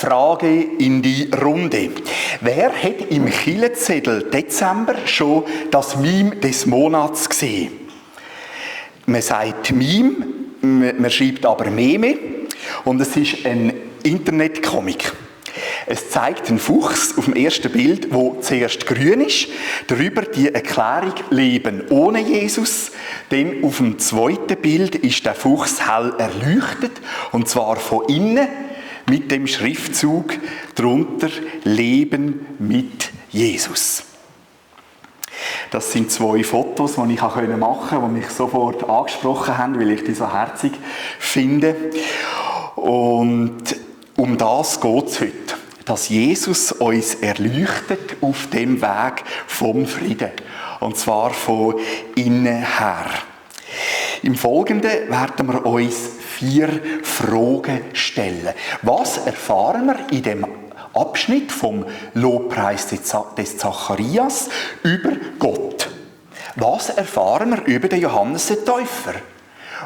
Frage in die Runde. Wer hat im Kirchenzettel Dezember schon das Meme des Monats gesehen? Man sagt Meme, man schreibt aber Meme und es ist ein Internetcomic. Es zeigt einen Fuchs auf dem ersten Bild, wo zuerst grün ist, darüber die Erklärung Leben ohne Jesus. Dann auf dem zweiten Bild ist der Fuchs hell erleuchtet, und zwar von innen mit dem Schriftzug drunter Leben mit Jesus. Das sind 2 Fotos, die ich machen konnte, die mich sofort angesprochen haben, weil ich die so herzig finde. Und um das geht es heute. Dass Jesus uns erleuchtet auf dem Weg vom Frieden. Und zwar von innen her. Im Folgenden werden wir uns 4 Fragen stellen. Was erfahren wir in dem Abschnitt vom Lobpreis des Zacharias über Gott? Was erfahren wir über den Johannes den Täufer?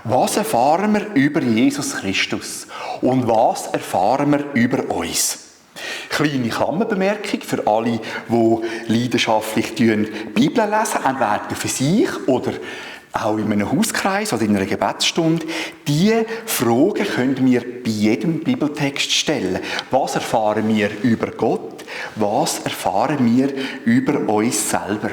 Was erfahren wir über Jesus Christus? Und was erfahren wir über uns? Kleine Klammerbemerkung für alle, die leidenschaftlich die Bibel lesen, entweder für sich oder auch in einem Hauskreis oder in einer Gebetsstunde. Diese Fragen können wir bei jedem Bibeltext stellen. Was erfahren wir über Gott? Was erfahren wir über uns selber?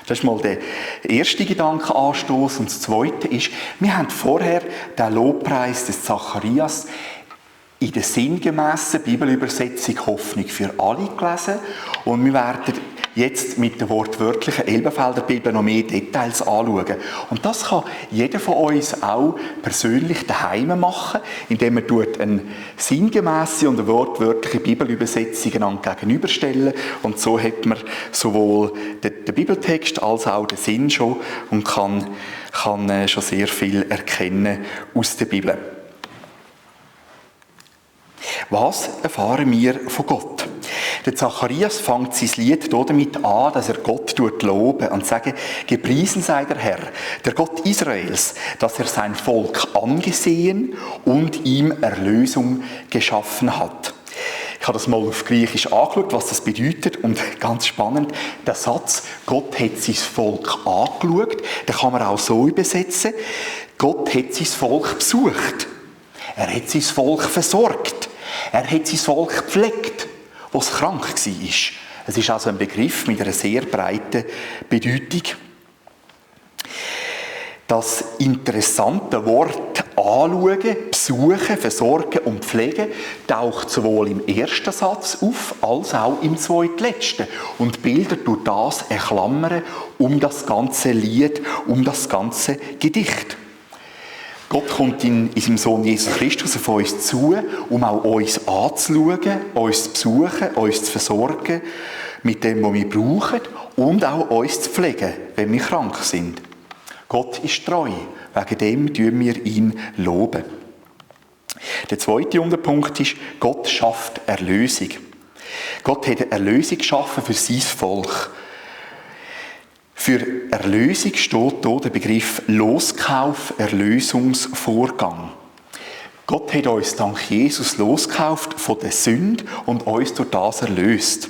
Das ist mal der erste Gedankenanstoß. Und das zweite ist, wir haben vorher den Lobpreis des Zacharias in der sinngemässen Bibelübersetzung Hoffnung für alle gelesen. Und wir werden jetzt mit der wortwörtlichen Elbenfelder Bibel noch mehr Details anschauen. Und das kann jeder von uns auch persönlich daheim machen, indem er eine sinngemässe und eine wortwörtliche Bibelübersetzung einander gegenüberstellen. Und so hat man sowohl den Bibeltext als auch den Sinn schon und kann schon sehr viel erkennen aus der Bibel. Was erfahren wir von Gott? Der Zacharias fängt sein Lied damit an, dass er Gott loben und sagt, gepriesen sei der Herr, der Gott Israels, dass er sein Volk angesehen und ihm Erlösung geschaffen hat. Ich habe das mal auf Griechisch angeschaut, was das bedeutet, und ganz spannend, der Satz, Gott hat sein Volk angeschaut, den kann man auch so übersetzen, Gott hat sein Volk besucht, er hat sein Volk versorgt. Er hat sein Volk gepflegt, das krank war. Es ist also ein Begriff mit einer sehr breiten Bedeutung. Das interessante Wort anschauen, besuchen, versorgen und pflegen taucht sowohl im ersten Satz auf, als auch im zweitletzten und bildet durch das eine Klammer um das ganze Lied, um das ganze Gedicht. Gott kommt in seinem Sohn Jesus Christus auf uns zu, um auch uns anzuschauen, uns zu besuchen, uns zu versorgen mit dem, was wir brauchen, und auch uns zu pflegen, wenn wir krank sind. Gott ist treu, wegen dem tun wir ihn loben. Der zweite Unterpunkt ist, Gott schafft Erlösung. Gott hat eine Erlösung geschaffen für sein Volk. Für Erlösung steht hier der Begriff Loskauf, Erlösungsvorgang. Gott hat uns dank Jesus losgekauft von der Sünde und uns durch das erlöst.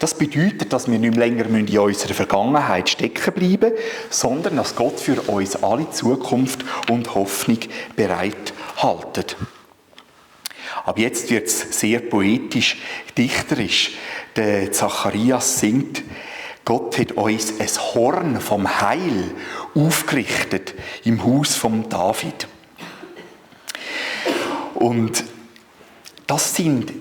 Das bedeutet, dass wir nicht länger in unserer Vergangenheit stecken bleiben, sondern dass Gott für uns alle Zukunft und Hoffnung bereit haltet. Aber jetzt wird es sehr poetisch, dichterisch. Der Zacharias singt, Gott hat uns ein Horn vom Heil aufgerichtet im Haus von David. Und das sind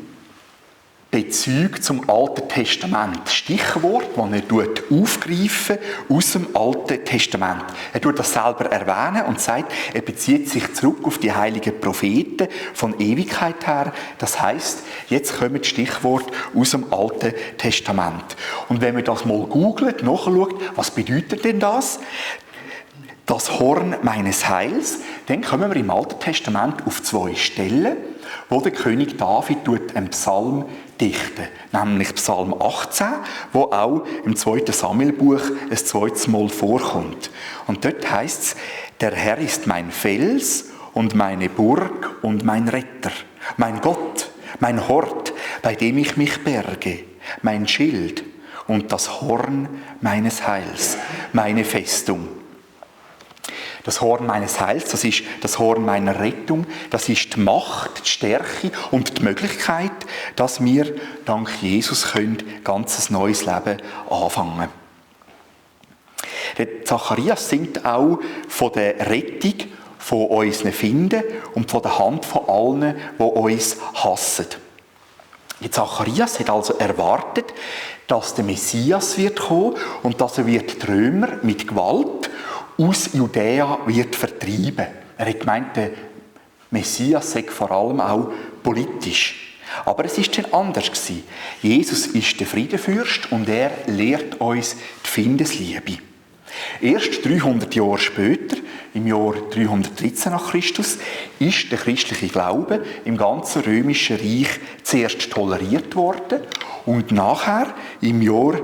Bezüge zum Alten Testament. Stichwort, das er aufgreifen aus dem Alten Testament. Er tut das selber erwähnen und sagt, er bezieht sich zurück auf die heiligen Propheten von Ewigkeit her. Das heisst, jetzt kommen die Stichworte aus dem Alten Testament. Und wenn man das mal googelt, nachschaut, was bedeutet denn das? Das Horn meines Heils, dann kommen wir im Alten Testament auf 2 Stellen, wo der König David einen Psalm dichten, nämlich Psalm 18, wo auch im 2. Samuelbuch ein zweites Mal vorkommt. Und dort heisst es, der Herr ist mein Fels und meine Burg und mein Retter, mein Gott, mein Hort, bei dem ich mich berge, mein Schild und das Horn meines Heils, meine Festung. Das Horn meines Heils, das ist das Horn meiner Rettung, das ist die Macht, die Stärke und die Möglichkeit, dass wir dank Jesus ein ganzes neues Leben anfangen. Der Zacharias singt auch von der Rettung von unseren Finden und von der Hand von allen, die uns hassen. Der Zacharias hat also erwartet, dass der Messias wird kommen und dass er die Römer mit Gewalt aus Judäa wird vertreiben. Er hat gemeint, der Messias sei vor allem auch politisch. Aber es ist dann anders gewesen. Jesus ist der Friedenfürst und er lehrt uns die Findesliebe. Erst 300 Jahre später, im Jahr 313 nach Christus, ist der christliche Glaube im ganzen römischen Reich zuerst toleriert worden und nachher, im Jahr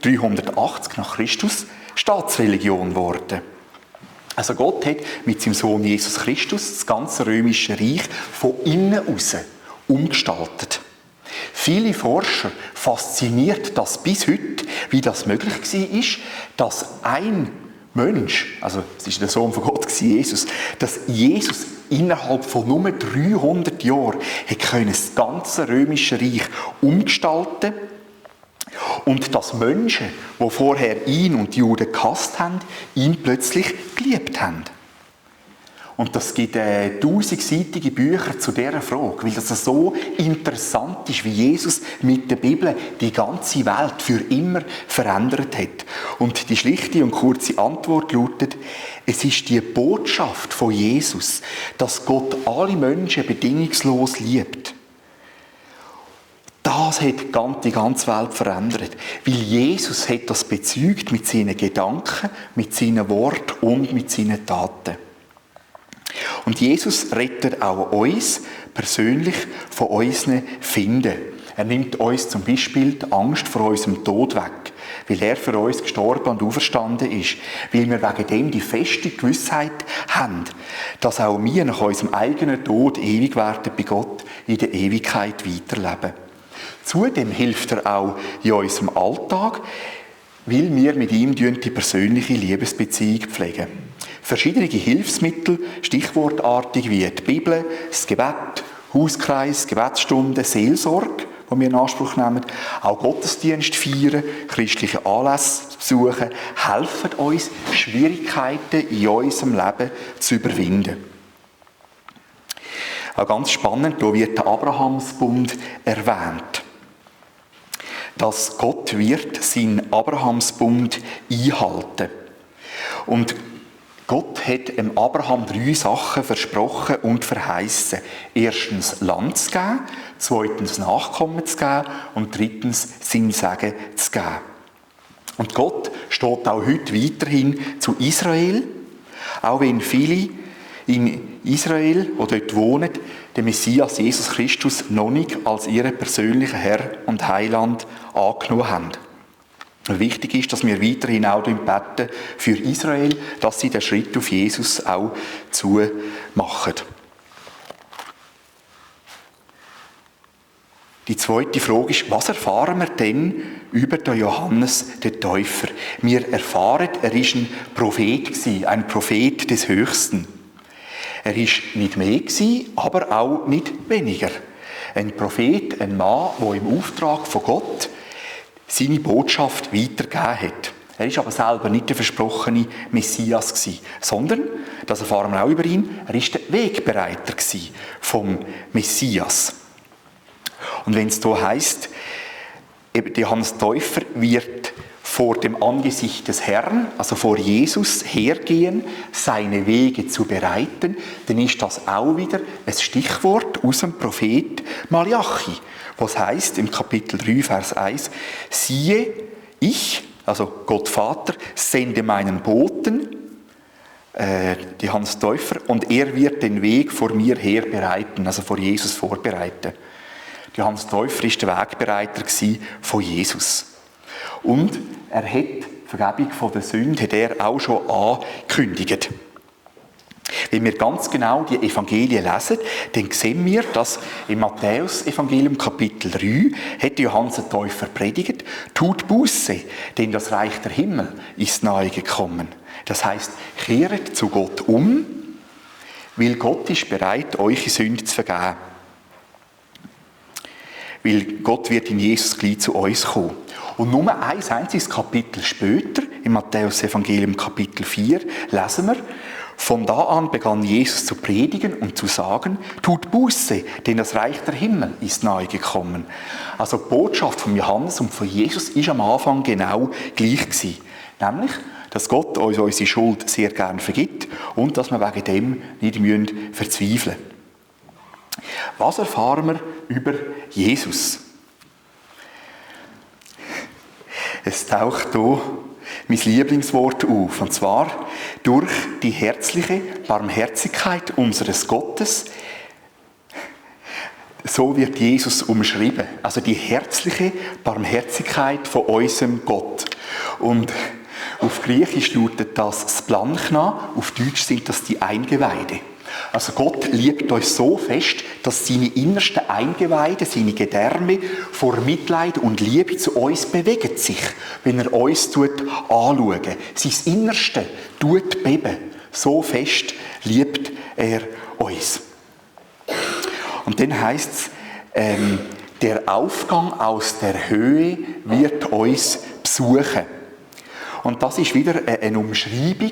380 nach Christus, Staatsreligion geworden. Also Gott hat mit seinem Sohn Jesus Christus das ganze römische Reich von innen aus umgestaltet. Viele Forscher fasziniert das bis heute, wie das möglich war, dass ein Mensch, also es ist der Sohn von Gott, Jesus, dass Jesus innerhalb von nur 300 Jahren das ganze römische Reich umgestalten und dass Menschen, die vorher ihn und die Juden gehasst haben, ihn plötzlich geliebt haben. Und das gibt 1000-seitige Bücher zu dieser Frage, weil das so interessant ist, wie Jesus mit der Bibel die ganze Welt für immer verändert hat. Und die schlichte und kurze Antwort lautet, es ist die Botschaft von Jesus, dass Gott alle Menschen bedingungslos liebt. Das hat die ganze Welt verändert, weil Jesus hat das bezeugt mit seinen Gedanken, mit seinen Worten und mit seinen Taten. Und Jesus rettet auch uns persönlich von unseren Finden. Er nimmt uns zum Beispiel die Angst vor unserem Tod weg, weil er für uns gestorben und auferstanden ist, weil wir wegen dem die feste Gewissheit haben, dass auch wir nach unserem eigenen Tod ewig werden bei Gott in der Ewigkeit weiterleben. Zudem hilft er auch in unserem Alltag, weil wir mit ihm die persönliche Liebesbeziehung pflegen. Verschiedene Hilfsmittel, stichwortartig wie die Bibel, das Gebet, Hauskreis, Gebetsstunden, Seelsorge, die wir in Anspruch nehmen, auch Gottesdienst feiern, christliche Anlässe besuchen, helfen uns, Schwierigkeiten in unserem Leben zu überwinden. Auch ganz spannend, hier wird der Abrahamsbund erwähnt. Dass Gott wird seinen Abrahamsbund einhalten. Und Gott hat dem Abraham 3 Sachen versprochen und verheißen. Erstens Land zu geben, zweitens Nachkommen zu geben und drittens sein Segen zu geben. Und Gott steht auch heute weiterhin zu Israel, auch wenn viele in Israel, die dort wohnen, den Messias Jesus Christus noch nicht als ihren persönlichen Herr und Heiland angenommen haben. Wichtig ist, dass wir weiterhin auch beten für Israel, dass sie den Schritt auf Jesus auch machen. Die zweite Frage ist, was erfahren wir denn über den Johannes den Täufer? Wir erfahren, er war ein Prophet, ein Prophet des Höchsten. Er war nicht mehr, aber auch nicht weniger. Ein Prophet, ein Mann, der im Auftrag von Gott seine Botschaft weitergegeben hat. Er war aber selber nicht der versprochene Messias gewesen, sondern, das erfahren wir auch über ihn, er war der Wegbereiter vom Messias. Und wenn es hier heisst, Johannes Täufer wird vor dem Angesicht des Herrn, also vor Jesus, hergehen, seine Wege zu bereiten, dann ist das auch wieder ein Stichwort aus dem Prophet Malachi, was heisst im Kapitel 3, Vers 1, siehe, ich, also Gott Vater, sende meinen Boten, Johannes Täufer, und er wird den Weg vor mir her bereiten, also vor Jesus vorbereiten. Johannes Täufer war der Wegbereiter von Jesus. Und er hat die Vergebung von der Sünde hat er auch schon angekündigt. Wenn wir ganz genau die Evangelien lesen, dann sehen wir, dass im Matthäus-Evangelium Kapitel 3 hat Johannes der Täufer predigt, tut Buße, denn das Reich der Himmel ist nahe gekommen. Das heißt, kehret zu Gott um, weil Gott ist bereit, eure Sünden zu vergeben. Weil Gott wird in Jesus gleich zu uns kommen. Und nur ein einziges Kapitel später, im Matthäus-Evangelium Kapitel 4, lesen wir, von da an begann Jesus zu predigen und zu sagen, tut Buße, denn das Reich der Himmel ist nahe gekommen. Also die Botschaft von Johannes und von Jesus ist am Anfang genau gleich gewesen. Nämlich, dass Gott uns unsere Schuld sehr gern vergibt und dass wir wegen dem nicht verzweifeln müssen. Was erfahren wir über Jesus? Es taucht hier mein Lieblingswort auf, und zwar durch die herzliche Barmherzigkeit unseres Gottes. So wird Jesus umschrieben. Also die herzliche Barmherzigkeit von unserem Gott. Und auf Griechisch lautet das Splanchna, auf Deutsch sind das die Eingeweide. Also Gott liebt uns so fest, dass seine innersten Eingeweide, seine Gedärme vor Mitleid und Liebe zu uns bewegen sich, wenn er uns anschaut. Sein Innerste tut beben. So fest liebt er uns. Und dann heisst es, der Aufgang aus der Höhe wird uns besuchen. Und das ist wieder eine Umschreibung,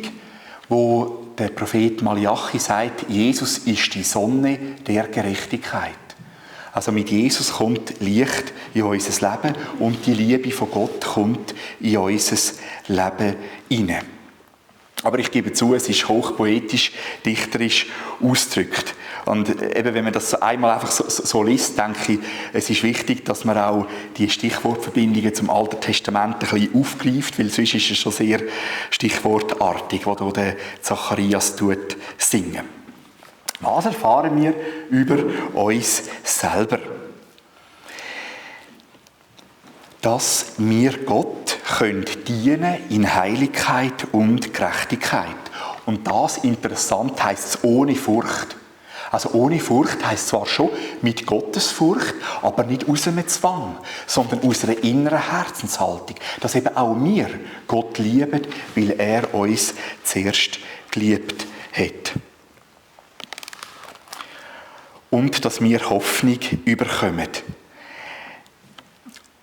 wo der Prophet Malachi sagt, Jesus ist die Sonne der Gerechtigkeit. Also mit Jesus kommt Licht in unser Leben und die Liebe von Gott kommt in unser Leben hinein. Aber ich gebe zu, es ist hochpoetisch, dichterisch ausgedrückt. Und eben, wenn man das einmal einfach so liest, denke ich, es ist wichtig, dass man auch die Stichwortverbindungen zum Alten Testament ein bisschen aufgreift, weil sonst ist es schon sehr stichwortartig, was hier der Zacharias singen. Was erfahren wir über uns selber? Dass wir Gott dienen in Heiligkeit und Gerechtigkeit. Und das, interessant, heisst es ohne Furcht. Also ohne Furcht heisst zwar schon mit Gottesfurcht, aber nicht aus einem Zwang, sondern aus einer inneren Herzenshaltung. Dass eben auch wir Gott lieben, weil er uns zuerst geliebt hat. Und dass wir Hoffnung überkommen,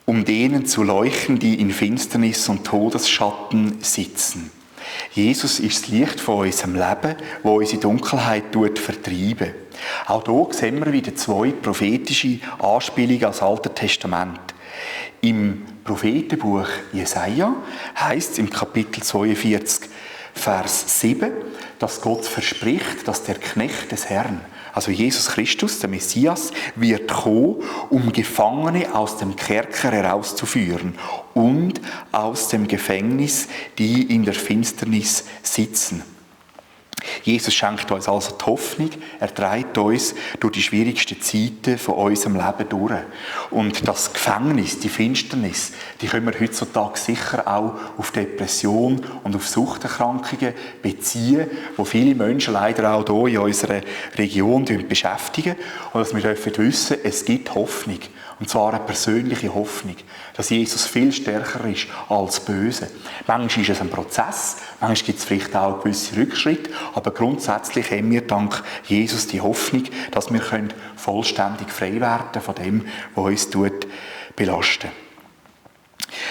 um denen zu leuchten, die in Finsternis und Todesschatten sitzen. Jesus ist das Licht von unserem Leben, das unsere Dunkelheit vertreiben. Auch hier sehen wir wieder zwei prophetische Anspielungen ans Alte Testament. Im Prophetenbuch Jesaja heisst es im Kapitel 42, Vers 7, dass Gott verspricht, dass der Knecht des Herrn, also Jesus Christus, der Messias, wird kommen, um Gefangene aus dem Kerker herauszuführen und aus dem Gefängnis, die in der Finsternis sitzen. Jesus schenkt uns also die Hoffnung, er trägt uns durch die schwierigsten Zeiten von unserem Leben durch. Und das Gefängnis, die Finsternis, die können wir heutzutage sicher auch auf Depression und auf Suchterkrankungen beziehen, wo viele Menschen leider auch hier in unserer Region beschäftigen. Und dass wir dürfen wissen, es gibt Hoffnung. Und zwar eine persönliche Hoffnung, dass Jesus viel stärker ist als Böse. Manchmal ist es ein Prozess, manchmal gibt es vielleicht auch gewisse Rückschritte, aber grundsätzlich haben wir dank Jesus die Hoffnung, dass wir vollständig frei werden von dem, was uns belastet.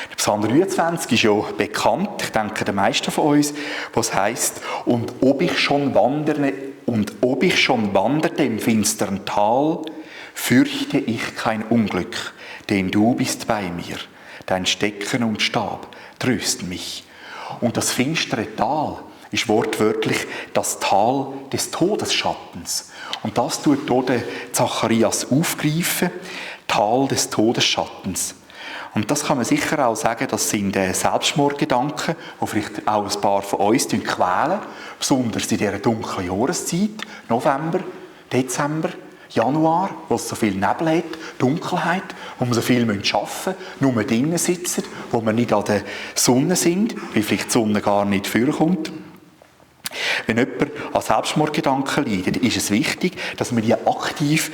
Der Psalm 23 ist ja bekannt, ich denke den meisten von uns, was heisst, und ob ich schon wanderte im finsteren Tal, fürchte ich kein Unglück, denn du bist bei mir. Dein Stecken und Stab trösten mich. Und das finstere Tal ist wortwörtlich das Tal des Todesschattens. Und das tut hier der Zacharias aufgreifen, Tal des Todesschattens. Und das kann man sicher auch sagen, das sind Selbstmordgedanken, die vielleicht auch ein paar von uns quälen, besonders in dieser dunklen Jahreszeit, November, Dezember, Januar, wo es so viel Nebel hat, Dunkelheit, wo wir so viel arbeiten müssen, nur drinnen sitzen, wo wir nicht an der Sonne sind, weil vielleicht die Sonne gar nicht vorkommt. Wenn jemand an Selbstmordgedanken leidet, ist es wichtig, dass wir die aktiv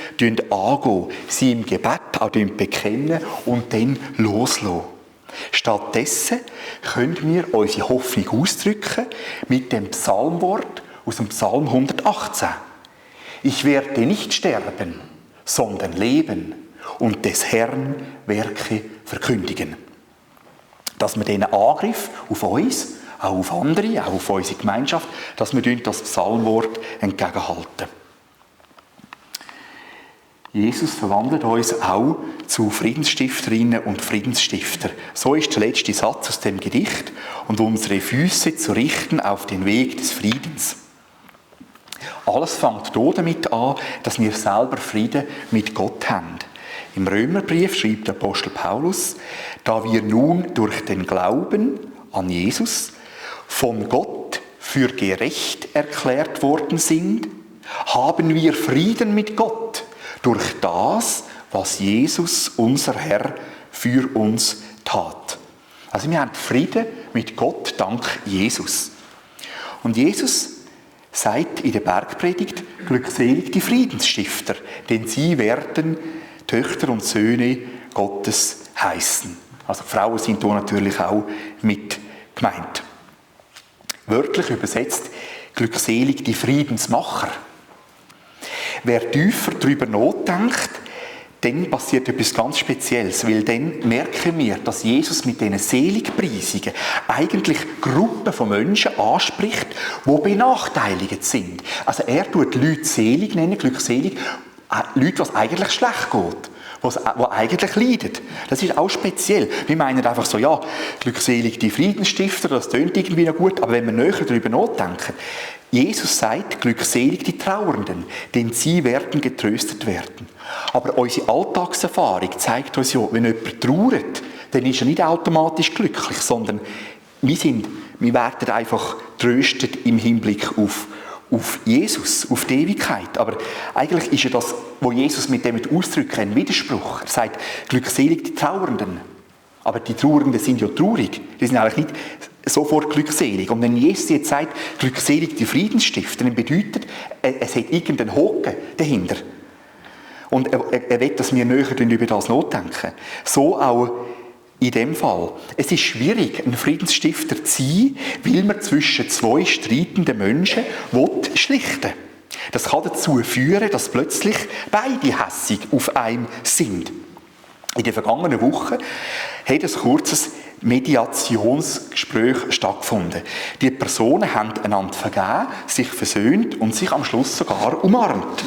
angehen, sie im Gebet auch bekennen und dann loslassen. Stattdessen können wir unsere Hoffnung ausdrücken mit dem Psalmwort aus dem Psalm 118. Ich werde nicht sterben, sondern leben und des Herrn Werke verkündigen. Dass wir diesen Angriff auf uns, auch auf andere, auch auf unsere Gemeinschaft, dass wir das Psalmwort entgegenhalten. Jesus verwandelt uns auch zu Friedensstifterinnen und Friedensstifter. So ist der letzte Satz aus dem Gedicht. Und unsere Füße zu richten auf den Weg des Friedens. Alles fängt hier damit an, dass wir selber Frieden mit Gott haben. Im Römerbrief schreibt der Apostel Paulus, da wir nun durch den Glauben an Jesus von Gott für gerecht erklärt worden sind, haben wir Frieden mit Gott durch das, was Jesus, unser Herr, für uns tat. Also wir haben Frieden mit Gott dank Jesus. Und Jesus sagt in der Bergpredigt, glückselig die Friedensstifter, denn sie werden Töchter und Söhne Gottes heißen. Also die Frauen sind hier natürlich auch mit gemeint. Wörtlich übersetzt, glückselig die Friedensmacher. Wer tiefer darüber nachdenkt, dann passiert etwas ganz Spezielles, weil dann merken wir, dass Jesus mit diesen Seligpreisungen eigentlich Gruppen von Menschen anspricht, die benachteiligt sind. Also er tut Leute selig nennen, glückselig, Leute, was eigentlich schlecht geht, die eigentlich leiden. Das ist auch speziell. Wir meinen einfach so, ja, glückselig die Friedensstifter, das tönt irgendwie noch gut, aber wenn wir näher darüber nachdenken, Jesus sagt, glückselig die Trauernden, denn sie werden getröstet werden. Aber unsere Alltagserfahrung zeigt uns ja, wenn jemand trauert, dann ist er nicht automatisch glücklich, sondern wir werden einfach tröstet im Hinblick auf Jesus, auf die Ewigkeit. Aber eigentlich ist ja das, was Jesus mit dem ausdrückt, ein Widerspruch. Er sagt, glückselig die Trauernden. Aber die Trauernden sind ja traurig. Die sind eigentlich nicht sofort glückselig. Und wenn Jesus jetzt sagt, glückselig die Friedensstifter, dann bedeutet, es hat irgendeinen Haken dahinter. Und er will, dass wir näher über das nachdenken. So auch in dem Fall. Es ist schwierig, ein Friedensstifter zu sein, weil man zwischen zwei streitenden Menschen schlichten will. Das kann dazu führen, dass plötzlich beide hässig auf einem sind. In der vergangenen Woche hat ein kurzes Mediationsgespräch stattgefunden. Die Personen haben einander vergeben, sich versöhnt und sich am Schluss sogar umarmt.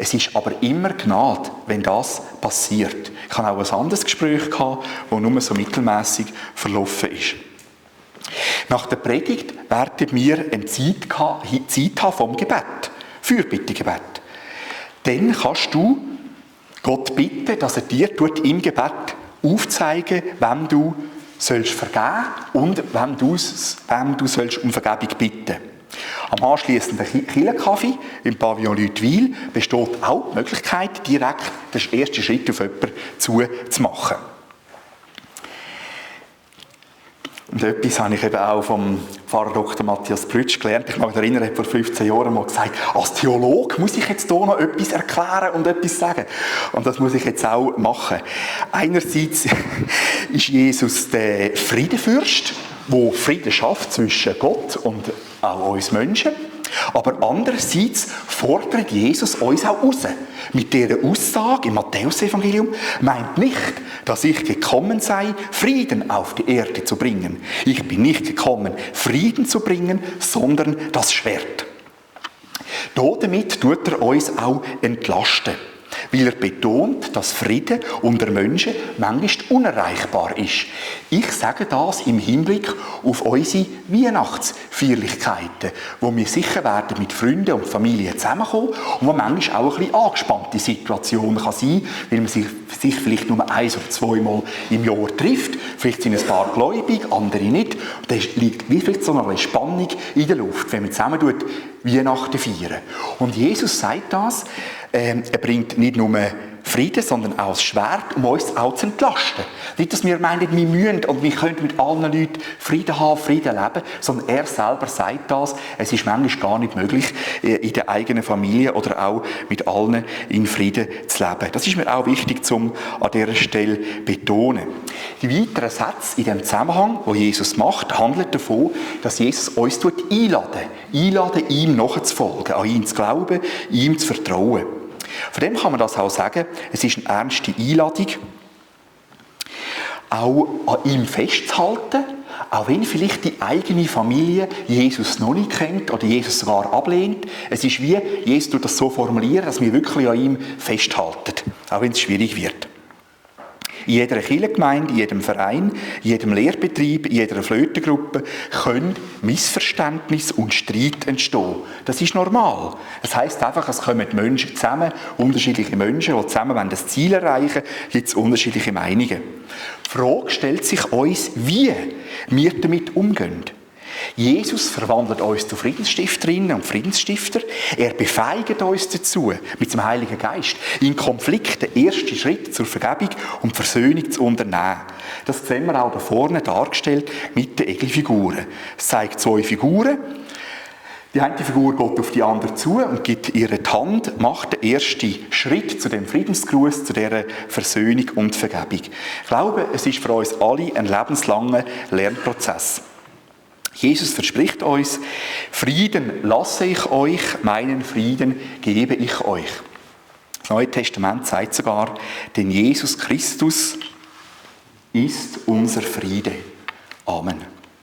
Es ist aber immer Gnade, wenn das passiert. Ich hatte auch ein anderes Gespräch gehabt, das nur so mittelmässig verlaufen ist. Nach der Predigt werden wir eine Zeit haben vom Gebet, Fürbittegebet. Dann kannst du Gott bitten, dass er dir im Gebet aufzeigen soll, wem du vergeben sollst und wem du um Vergebung bitten sollst. Am anschliessenden Kirchenkaffee im Pavillon Lütwil besteht auch die Möglichkeit, direkt den ersten Schritt auf jemanden zuzumachen. Und etwas habe ich eben auch vom Pfarrer Dr. Matthias Brütsch gelernt. Ich mag mich erinnern, er hat vor 15 Jahren mal gesagt, als Theologe muss ich jetzt hier noch etwas erklären und etwas sagen. Und das muss ich jetzt auch machen. Einerseits ist Jesus der Friedenfürst, der Frieden schafft zwischen Gott und auch uns Menschen. Aber andererseits fordert Jesus uns auch raus. Mit dieser Aussage im Matthäus-Evangelium meint nicht, dass ich gekommen sei, Frieden auf die Erde zu bringen. Ich bin nicht gekommen, Frieden zu bringen, sondern das Schwert. Damit tut er uns auch entlasten, weil er betont, dass Frieden unter Menschen manchmal unerreichbar ist. Ich sage das im Hinblick auf unsere Weihnachtsfeierlichkeiten, wo wir sicher werden mit Freunden und Familie zusammenkommen und wo manchmal auch ein bisschen angespannte Situation kann sein, weil man sich vielleicht nur 1 oder 2 Mal im Jahr trifft. Vielleicht sind ein paar gläubig, andere nicht. Und da liegt wie vielleicht so eine Spannung in der Luft, wenn man zusammen Weihnachten feiern. Und Jesus sagt das, er bringt nicht nur Frieden, sondern auch das Schwert, um uns auch zu entlasten. Nicht, dass wir meinen, wir müssen und wir können mit allen Leuten Frieden haben, Frieden leben, sondern er selber sagt das, es ist manchmal gar nicht möglich, in der eigenen Familie oder auch mit allen in Frieden zu leben. Das ist mir auch wichtig, um an dieser Stelle zu betonen. Die weiteren Sätze in dem Zusammenhang, wo Jesus macht, handeln davon, dass Jesus uns einladen, ihm nachzufolgen, an ihn zu glauben, ihm zu vertrauen. Von dem kann man das auch sagen, es ist eine ernste Einladung, auch an ihm festzuhalten, auch wenn vielleicht die eigene Familie Jesus noch nicht kennt oder Jesus sogar ablehnt. Es ist wie, Jesus tut das so formulieren, dass wir wirklich an ihm festhalten, auch wenn es schwierig wird. In jeder Kirchengemeinde, in jedem Verein, in jedem Lehrbetrieb, in jeder Flötengruppe können Missverständnisse und Streit entstehen. Das ist normal. Das heisst einfach, es kommen Menschen zusammen, unterschiedliche Menschen, die zusammen das Ziel erreichen wollen, gibt es unterschiedliche Meinungen. Die Frage stellt sich uns, wie wir damit umgehen. Jesus verwandelt uns zu Friedensstifterinnen und Friedensstifter. Er befähigt uns dazu, mit dem Heiligen Geist in Konflikten erste Schritte zur Vergebung und Versöhnung zu unternehmen. Das sehen wir auch da vorne dargestellt mit den Egelfiguren. Es zeigt 2 Figuren. Die eine Figur geht auf die andere zu und gibt ihr die Hand, macht den ersten Schritt zu dem Friedensgruß, zu dieser Versöhnung und Vergebung. Ich glaube, es ist für uns alle ein lebenslanger Lernprozess. Jesus verspricht uns, Frieden lasse ich euch, meinen Frieden gebe ich euch. Das Neue Testament sagt sogar, denn Jesus Christus ist unser Friede. Amen.